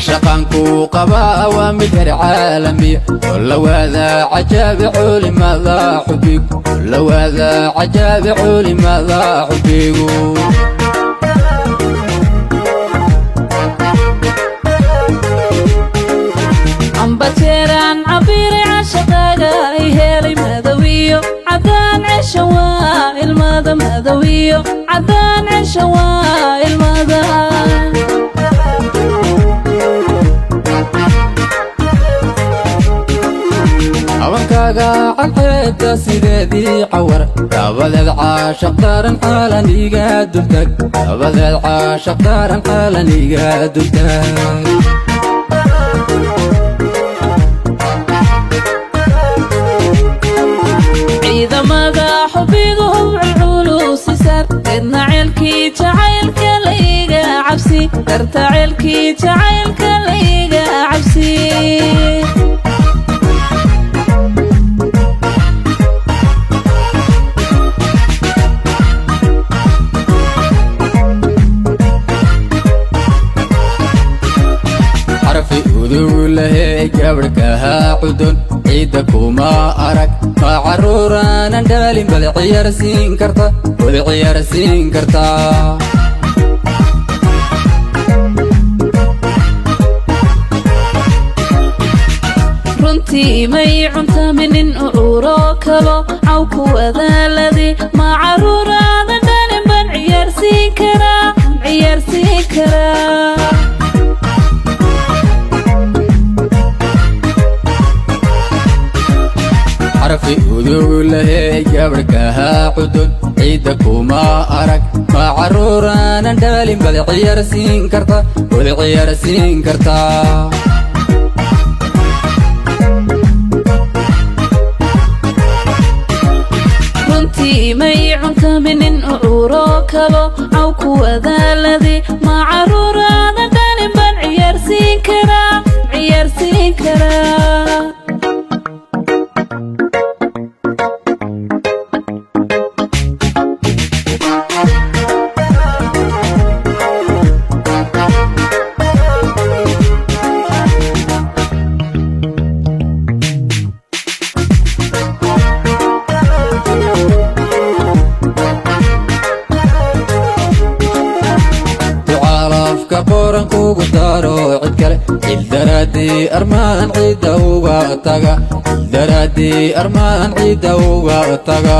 Shaqanku qabaa waa mid heer caalamiya oo la waadaa cajaabi culimada xubigu, oo la waadaa cajaabi culimada xubigu. Ambajeeraan cabiray cashaqaaga ay helay, madawiyo caddaan cesha waa ilmada, madawiyo caddaan cesha waa ilmada. Habankaaga cadceedda sideedii cawar, dabadeed caashaq daran xaalan iga dultag, dabadeed caashaq daran xaalan iga dultag. Ciidamada xubbigu hubculculusisan, deedna ceelkii jacaylka layga cabsi, darta ceelkii jacaylka layga cabsi. Xarfi udug lahey gabadhkahaa cudun, ciidda kuma arag, ma carruuraanan dhalin bal ciyaarsiin karta, wada ciyaarsiin kartaa. Runtii may cuntaminin ucuuro kalo caw ku wadaaladi, ma caruuraadan dhalin baan ciyaarsiin karaa, ciyaarsiin karaa. Xarfi udug lahey gabadhkahaa cudun, ciidda kuma arag, ma carruuraanan dhalin bal ciyaarsiin karta, wada ciyaarsiin kartaa. Runtii may cuntaminin ucuuro kalo caw ku wadaaladi, ma caruuraadan dhalin baan ciyaarsiin karaa, ciyaarsiin karaa. Ducaalafka qoran kugu daro cid kale, cildaraadii armaan ciidda uga taga, cildaraadii armaan ciidda uga taga.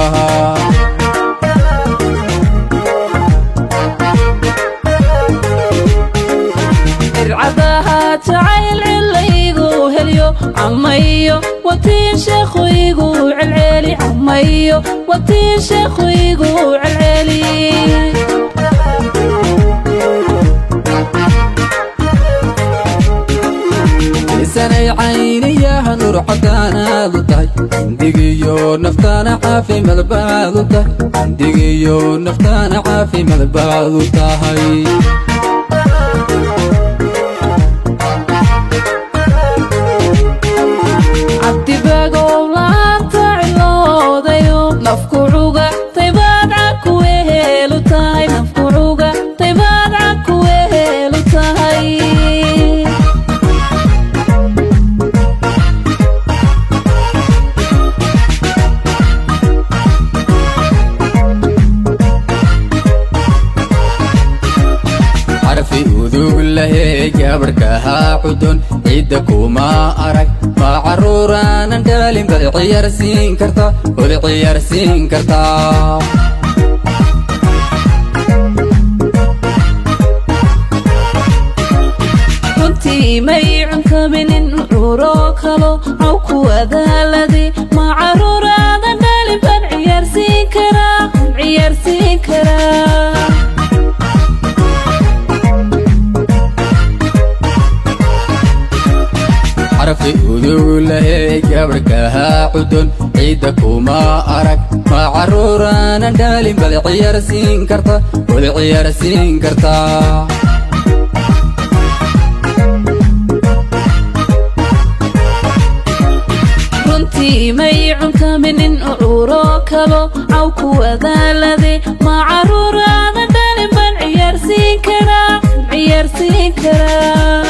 Ircadaha jacayl cilaygu helyo camayo watiin sheekhoygu celceli, camayo watiin sheekhoygu celceli. Isanay cayniyaha nur cadaanaadu tahay, cindigiyo naftaana caafimaad baadu tahay, cindigiyo naftaana caafimaad baadu tahay. Cabdibagow laanta ciloodayo nafku cuga taybaad cag wehelu tahay, nafku cuga taybaad cag wehelu tahay. Xarfi udug lahey gabadhkahaa cudun, ciidda kuma arag, ma carruuraanan dhalin bal ciyaarsiin karta, wada ciyaarsiin kartaa. Runtii may cuntaminin ucuuro kalo caw ku wadaaladi, ma caruuraadan dhalin baan ciyaarsiin karaa, ciyaarsiin karaa. Xarfi udug lahey gabadhkahaa cudun, ciidda Ciidda kuma arag, ma carruuraanan dhalin bad ciyaarsiin karta, wad ciyaarsiin kartaa. Runtii may cuntaminin cuuro kalo caw ku adaalade, ma caruuraadan dhalin baan ciyaarsiin karaa, ciyaarsiin karaa.